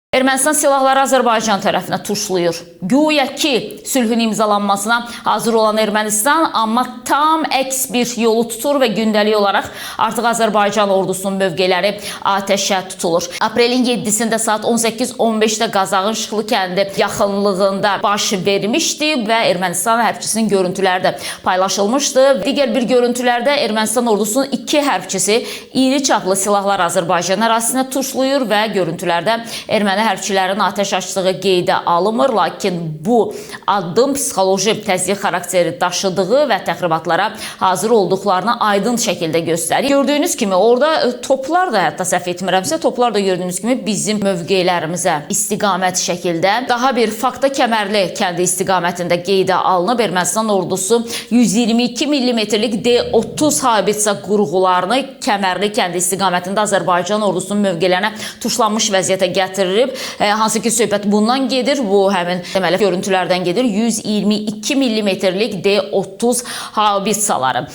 Ermənistan silahları Azərbaycan tərəfinə tuşlayır. Güya ki, sülhün imzalanmasına hazır olan Ermənistan, amma tam əks bir yolu tutur və gündəlik olaraq artıq Azərbaycan ordusunun mövqeləri atəşə tutulur. Aprelin 7-sində saat 18:15-də Qazaxın Şıxlı kəndi yaxınlığında baş vermişdi və Ermənistan hərbçisinin görüntüləri də paylaşılmışdı. Digər bir görüntülərdə Ermənistan ordusunun iki hərbçisi iri çaplı silahlar Azərbaycan ərazisinə tuşlayır və görüntülərdə erməni hərbçilərin atəş açdığı qeydə alınmır, lakin bu addım psixoloji təzyiq xarakteri daşıdığı və təxribatlara hazır olduqlarını aydın şəkildə göstərir. Gördüyünüz kimi orada toplar da, hətta səhv etmirəmsə, toplar da gördüyünüz kimi bizim mövqelərimizə istiqamət şəkildə. Daha bir fakta Kəmərli kəndi istiqamətində qeydə alınıb. Ermənistan ordusu 122 millimetrlik D-30 haubitsa qurğularını Kəmərli kəndi istiqamətində Azərbaycan ordusunun mövqelərinə tuşlanmış vəziyyətə gətirilib. Hansı ki söhbət bundan gedir. Bu həmin deməli görüntülərdən gedir. 122 millimetrlik D-30 haubitsaları.